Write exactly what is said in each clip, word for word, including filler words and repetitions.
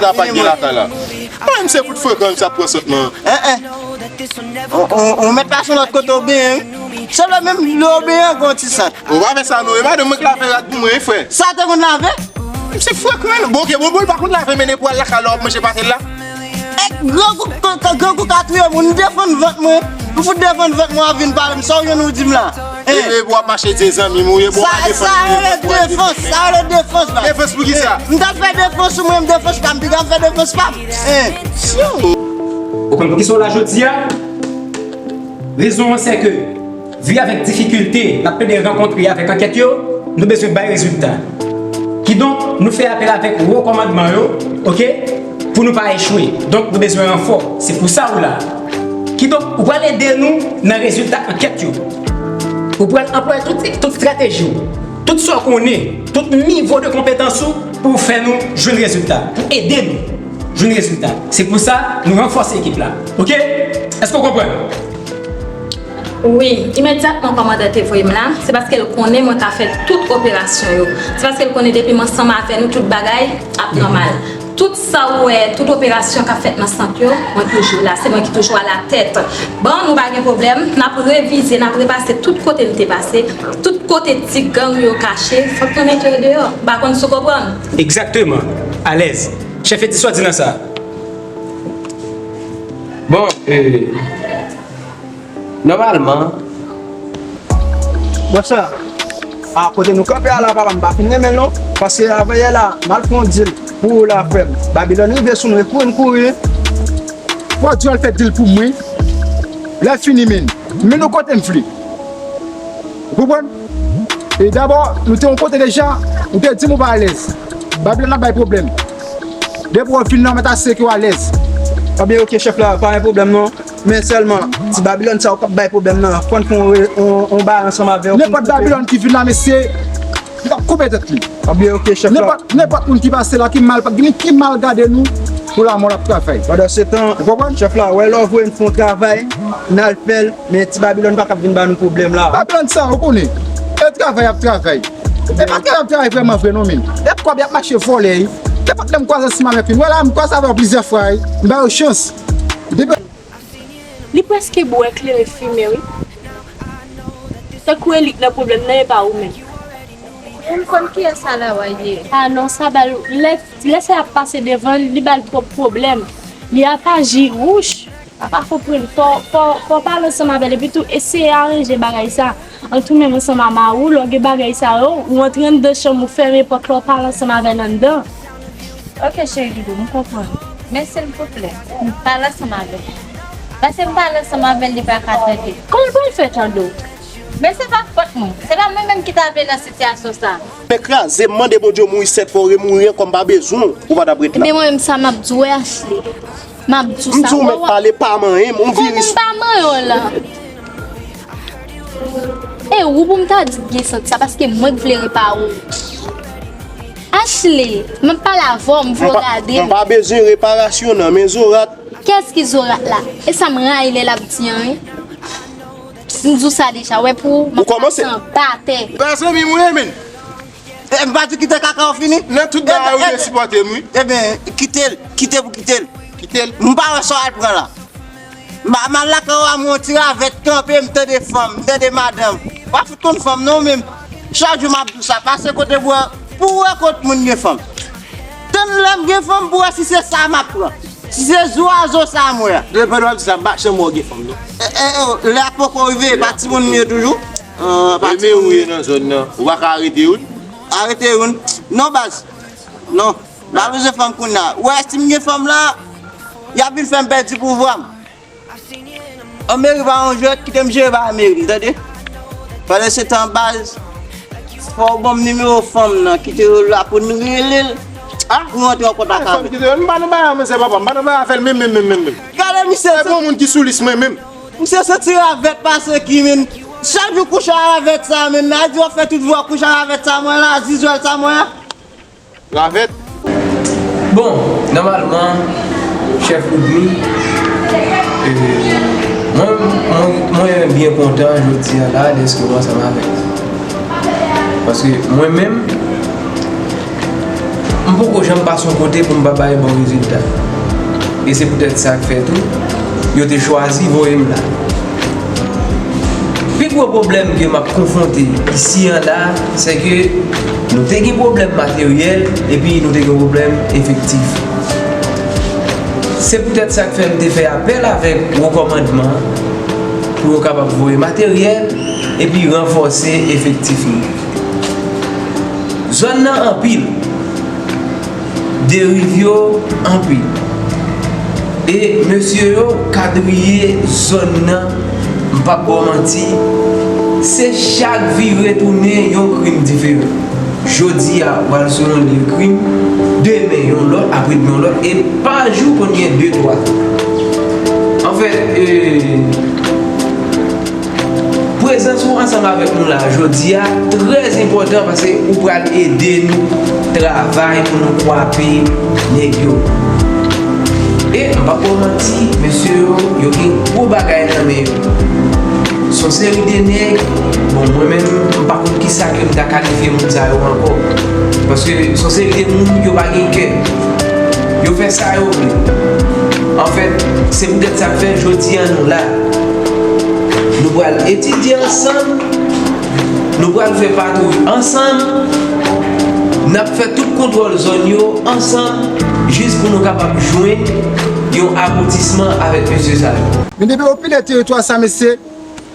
Sa pa gen lakay la. Mwen menm se fout frekan sa pran sant mwen. Hein, hein. Ou, ou, ou mèt pase lòt kote ou benyen, wi. Se lè menm lè ou benyen, gon ti sant. Ou pa fè sa non, e madanm mwen k lave rad pou mwen, wi, frè. Sa te konn lave? Se frekan, wi. Bon, ok, bon, bon, li pa konn lave, men depi w al lakay la, w ap manje pate l la. E grangou, grangou ka touye moun, m defann vant mwen. M fout defann vant mwen, w ap vin pale m, sa w jwenn ou di m la? Hein? E, e, w ap mache di zanmi m, ou ye, bon, w pa defann. Sa rele defans, sa rele defans, baz. Defans pou ki sa? M t ap fè defans sou mwen, m defans pa m, piga m fè defans pa m. Hein? Ou konn poukisa w la jodi a? Rezon an se ke, vi avèk difikilte n ap plede rankontre avèk ankèt yo, nou bezwen bay rezilta. Kidonk, nou fè apèl avèk wo kòmandman yo, ok, pou nou pa echwe. Donk, nou bezwen ranfò. Se pou sa ou la. Kidonk, ou pral ede nou nan rezilta ankèt yo. Ou pral anplwaye tout, tout estrateji w, tout sa w konnen, tout nivo de konpetans ou pou w fè nou jwenn rezilta, pou ede nou jwenn rezilta. Se pou sa, nou ranfòse ekip la. Ok? Èske w konprann? Wi, imedyatman kòmandan te voye m la, se paske l konnen mwen ka fè tout operasyon yo. Se paske l konnen depi m ansanm avè nou, tout bagay ap nòmal. Tout sa ou wè, tout operasyon k ap fèt nan sant yo, mwen toujou la. Se mwen ki toujou alatèt. Bon, nou pa gen pwoblèm. N ap revize, n ap repase tout kote n te pase, tout kote ti gang yo kache, fòk nou mete yo deyò. M pa konn si w konprann. Egzakteman. Alèz. Chèf Eti, sa w di nan sa? Bon, e, nòmalman. Bòs la, a kote nou kanpe a la, papa, m pa fin renmen l non. Paske avanyè la, m al fè yon dil pou ou la, frè m. Babilòn rive sou nou, e kouri m kouri. Fò di w al fè dil pou mwen. Lè fini, men, men nou kote m vle. Ou konprann? E dabò, nou te yon kote deja, ou te di m ou pa alèz. Babilòn ap bay pwoblèm. Depi w vin la, w mèt asire ke w alèz. Ebyen, ok, chèf la, pa gen pwoblèm non. Men sèlman, ti Babilòn sa yo k ap bay pwoblèm nan, fò n fè yon re-, yon, yon bagay ansanm avè yo pou n koupe. Nenpòt Babilòn ki vin la, mesye, li p ap koupe tèt li. Ebyen, ok, chèf la. Nenpòt, nenpòt moun ki pase la, ki mal, ki, ki mal gade nou, pou lamò l ap travay. Pandan se tan, ou konprann? Chèf la, wè lè w voye n fè yon travay, n al fè l, men ti Babilòn pa kab vin ba nou pwoblèm la. Babilòn sa, ou konnen, e travay ap travay. E pa travay ap travay vrèman vre non, men. E kòb y ap mache vòlè, wi. Nenpòt lè m kwaze ansanm avèk youn. Wè la, m kwaze avè yo plizyè fwa, wi. M ba yo chans. Depi Li prèske bwè kleren fimen, wi. Tankou elit nan pwoblèm nan, e pa ou menm. Ou konn kiyès Alawa ye? Ah non, sa ba l, lè, lè sa ap pase devan l, li ba l twòp pwoblèm. Li ap aji wouch. Papa fò pran, fò, fò, fò pale ansanm avè l, epi tou eseye aranje bagay sa. An tou menm ansanm a mari w, lè w gen bagay sa yo, ou antre anndan chanm ou fèmen pòt la, ou pale ansanm avè l anndan. Ok, cheri doudou, m konprann. Men silvouplè, pale ansanm avè l. Paske m pale ansanm avè l, li pa ka tande. Kòman l pral fè tande w? Men se pa fòt mwen. Se pa mwen menm ki ta vle nan sitiyasyon sa. Fè kraze, m mande Bondye w mouri sèt fwa, w remouri ankò, m pa bezwen w, ou pa t ap ret la. Ebyen mwen menm sa m ap di w, Ashley. M ap di w sa. M di w mèt pale, pa manyen m, on viris. Kòman m pa manyen w la? E ou pou m ta di k gen sant sa, paske mwen k vle repare w. Ashley, m ap pale avè w, m vle w gade m. M pa bezwen reparasyon nan men zorat. Kiyès ki zorat la? E sa m rayi lè l ap di an, wi. M di w sa deja, wè pou ou, m ap pase anba tè. Mezanmi, mwen menm. E m pa di kite kaka w fini? Nan tout bagay ou te sipòte m, wi. Ebyen, kite l, kite pou kite l. Kite l. M pa wè sa w al pran la. M a, m al lakay ou a, m wè yon ti ravèt kanpe, m tande fanm, m tande madanm. W ap fout konn fanm non ou menm. Chak jou m ap di w sa, pase kote bwè pou w wè kot moun gen fanm. Tann lè m gen fanm pou w wè si se sa m ap pran. Si se zwazo sa m wè a. Depi w ap di sa, m pa janm wè w gen fanm non. E, e, e, lè a poko rive, e pa timoun m ye toujou? E pa timoun m ye. Ou pa ka arete youn? Arete youn? Non baz. Non. M pa bezwen fanm kounye a. Ou wè si m gen fanm la, y ap vin fè m pèdi pouvwa m. An meri pa yon jwèt, kite m jere bagay meri m, tande? Pandan se tan baz, fò w ban m nimewo fanm nan, kite yo la pou n rele l. Ah, pou rantre an kontak avè l. Kite yo, m pa nan bagay, mezanmi, papa, m pa nan bagay avè l menm, menm, menm, menm, menm. Gade misye. E bon moun ki sou lis mwen menm. Misye santi ravèt pase ki, menm. Chak jou kouche a ravèt sa, menm. Nan di w ap fè tout vwa kouche a ravèt sa, mwen la, zizwèl sa, mwen la. Ravèt. Bon, nòmalman, chèf Woodmy, e, mwen, mwen, mwen byen kontan jodi a la dèske w ansanm avèk nou. Paske mwen menm, m M poko janm pase yon kote pou m pa bay bon rezilta. E se poutèt sa k fè tou, yo te chwazi voye m la. Pi gwo pwoblèm ke m ap konfwonte isi an la, se ke nou te gen pwoblèm materyèl epi nou te gen pwoblèm efektif. Se poutèt sa k fè m te fè apèl avèk wo kòmandman pou yo kapab voye materyèl epi ranfòse efektif nou. Zòn nan anpil, deriv yo anpil. E mesye yo kadriye zòn nan, m p ap ba w manti, se chak vire tounen yon krim diferan. Jodi a, w al sou yon lye krim, demen yon lòt, apre demen yon lòt, e pa jou konn gen de, twa. Anfèt, e, prezans ou ansanm avèk nou la jodi a trè enpòtan paske ou pral ede nou travay pou nou kwape nèg yo. E m p ap ba w manti, mesye yo, yo gen gwo bagay nan men yo. Se yon seri de nèg, bon, mwen menm, m pa konn kisa ke m ta kalifye moun sa yo ankò. Paske se yon seri de moun, yo pa gen kè. Yo fè sa yo vle. Anfèt, se poutèt sa k fè jodi a nou la. Nou pral etidye ansanm, nou pral fè patwouy ansanm, n ap fè tout kontwòl zòn yo ansanm, jis pou nou kapab jwenn yon aboutisman avèk mesye sa yo. Men depi okipe teritwa sa, mesye,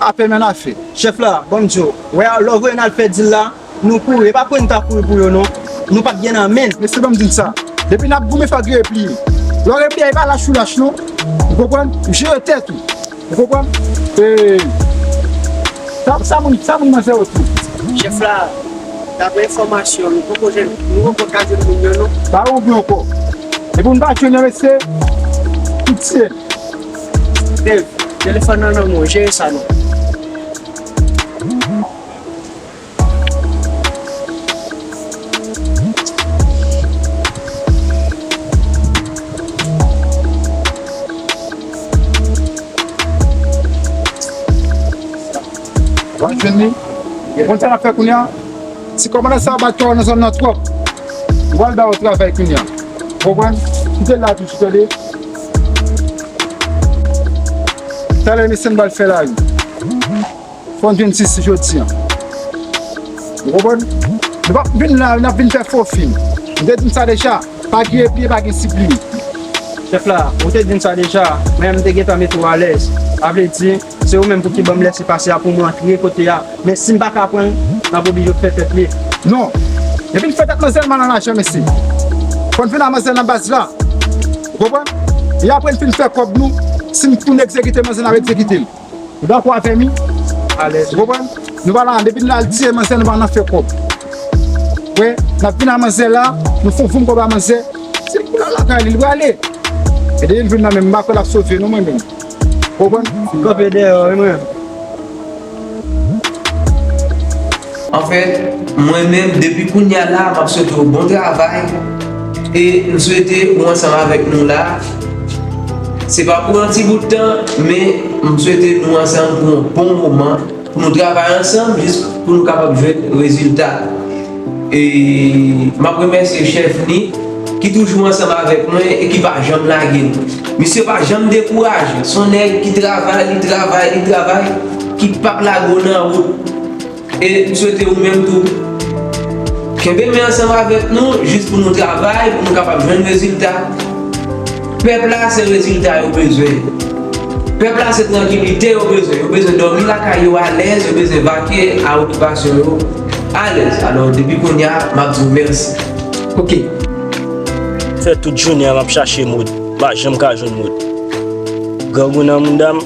apè men afè. Chèf la, ban m di w, wè, lè w voye n al fè dil la, nou kouri, e pa kouri n ta kouri pou yo non. Nou pa t gen nan men. Mesye, ban m di n sa. Depi n ap goumen, fòk yo repliye. Lè w repliye, e pa lach ou lach non. Ou konprann? Ou jere tèt ou. Ou konprann? E, sa, sa moun, sa moun nan fè yo tou. Chèf la, daprè enfòmasyon, nou poko jwenn, nou poko ka jwenn moun yo non. Ba yo oubyen ankò. Depi nou pa jwenn yo, mesye, tout tiye. Dev, telefòn nan nan men w, jere sa non. W ap jwenn li. Ou konn sa n ap fè kounye a? Ti kòmandan sa a bat kò nan zòn nan twòp. Ou pral ba yo travay kounye a. Ou konprann? Kite l la tousuit, tande. Talè, mesye, n pral fè lari. Fò n jwenn Sisi jodi a. Ou konprann? Nou p ap vin la, n ap vin fè fo fim. M te di n sa deja, pa gen epi, pa gen sipliye. Chèf la, ou te di n sa deja, men m te gentan mete w alèz. Sa vle di, se ou menm pou ki ban m lèsepase a pou m antre kote a. Men si m pa ka pran l, m ap oblije fè tèt li. Non. Depi n fè tèt manzèl mal an lajan, mesye. Fò n vin a manzèl nan baz la. Ou konprann? E apre n fin fè kòb nou, si n tounen egzekite manzèl, n ap egzekite l. Ou dakò avè m wi? Alèz. Ou konprann? Nou pa la, depi n al tiye manzè, nou pa nan fè kòb. Wè, n ap vin a manzè la, nou fè yon voum kòb a manzè. Se pou l al lakay li, li prale. E depi l vin nan men m, m pa kwè l ap sove non, mwen menm. Ou konprann? M kanpe dèyè w wi, mwen. Anfèt, mwen menm, depi kounye a la, m ap swete w bon travay. E m swete ou ansanm avèk nou la. Se pa pou yon ti bout tan, men m swete nou ansanm pou yon bon moman, pou nou travay ansanm, jis pou nou kapab jwenn rezilta. E m ap remèsye chèf Nick, ki toujou ansanm avèk mwen e ki pa janm lage m. Misye pa janm dekouraje. Se yon nèg ki travay, li travay, li travay, ki p ap lage w nan wout. E m swete ou menm tou, kenbe men ansanm avèk nou, jis pou nou travay, pou nou kapab jwenn rezilta. Pèp la, se rezilta yo bezwen. Pèp la, se trankilite yo bezwen. Yo bezwen dòmi lakay yo alèz, yo bezwen vake a okipasyon yo alèz. Alò, depi kounye a, m ap di w mèsi. Oke. Fè tout jounen an, m ap chache Maud. M pa janm ka jwenn Maud. Grangou nan mouda m,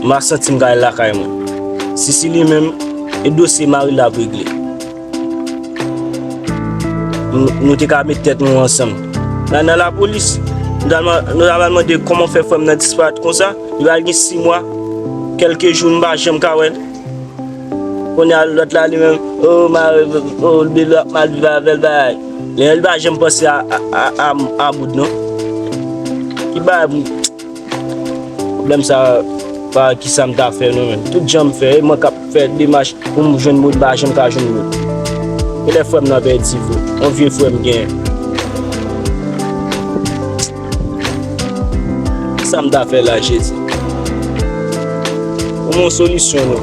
m a santi m ka al lakay mwen. Sisi li menm, e dosye mari l ap regle. Nou, nou te ka met tèt nou ansanm. Nan, nan lapolis, nou ta, nou ta pral mande kòman fè frè m nan disparèt konsa. Li pral gen sis mwa, kèlke jou, m pa janm ka wè l. Kounye a, lòt la, li menm, o, ma, o, li ap mal viv avè l, bagay. Lè li pa janm panse a, a, a, a, a Maud, non. Ki bagay pou Pwoblèm sa a, pa kisa m ta fè non, men. Tout jan m fè, e mwen k ap fè demach pou m jwenn Maud, m pa janm ka jwenn Maud. Genlè frè m nan pèdi vre. Yon vye frè m genyen. Sa m ta fè la, Jezi? Ban m yon solisyon, non.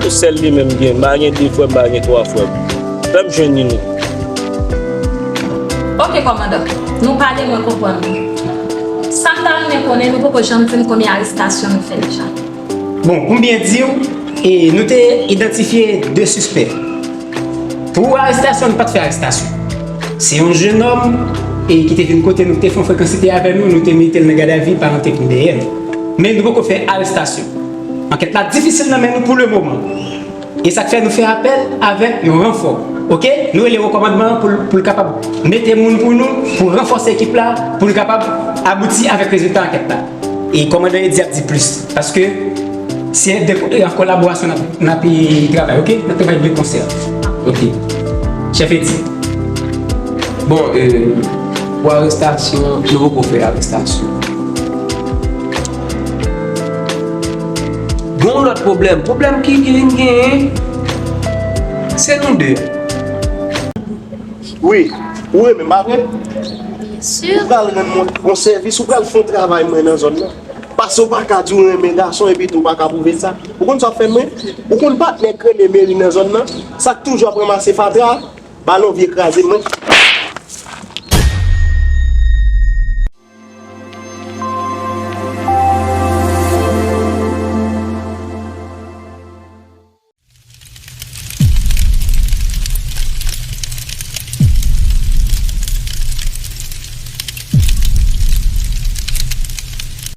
Se sèl li menm m gen. M pa gen de frè, m pa gen twa frè. Fè m jwenn li, non. Ok, kòmandan. Nou pale, mwen konprann nou. Sa m ta renmen konnen, nou poko janm di m konbyen arestasyon nou fè deja. Bon, pou m byen di w, e nou te idantifye de sispè. Pou arestasyon, nou pa t fè arestasyon. Se yon jennòm e ki te vin kote nou, ki te fè yon frekansite avè nou, nou te mete l nan gadavi, pa nou te vin dèyè l. Men nou poko fè arestasyon. Ankèt la difisil nan men nou pou lemoman. E sa k fè nou fè apèl avèk yon ranfò. Ok? Nou rele wo kòmandman an pou l pou l kapab mete moun pou nou, pou ranfòse ekip la, pou l kapab abouti avèk rezilta ankèt la. E kòmandan Edi ap di plis. Paske se de, an kolaborasyon n ap, n ap travay, ok? N ap travay de konsè. Ok. Chèf Edi. Bon, e, pou arestasyon, nou poko fè arestasyon. Gen yon lòt pwoblèm. Pwoblèm ki ki vin genyen, se nou de. Wi, ou renmen m, pa vre? Ou pral rann mwen yon sèvis, ou pral fè yon travay mwen nan zòn nan. Pase w pa ka di w renmen gason epi tou w pa ka pwouve sa. Ou konn sa w ap fè mwen? Ou konn patnè k rele Meri nan zòn nan? Sa k toujou ap ranmase fatra, balon vye kraze mwen.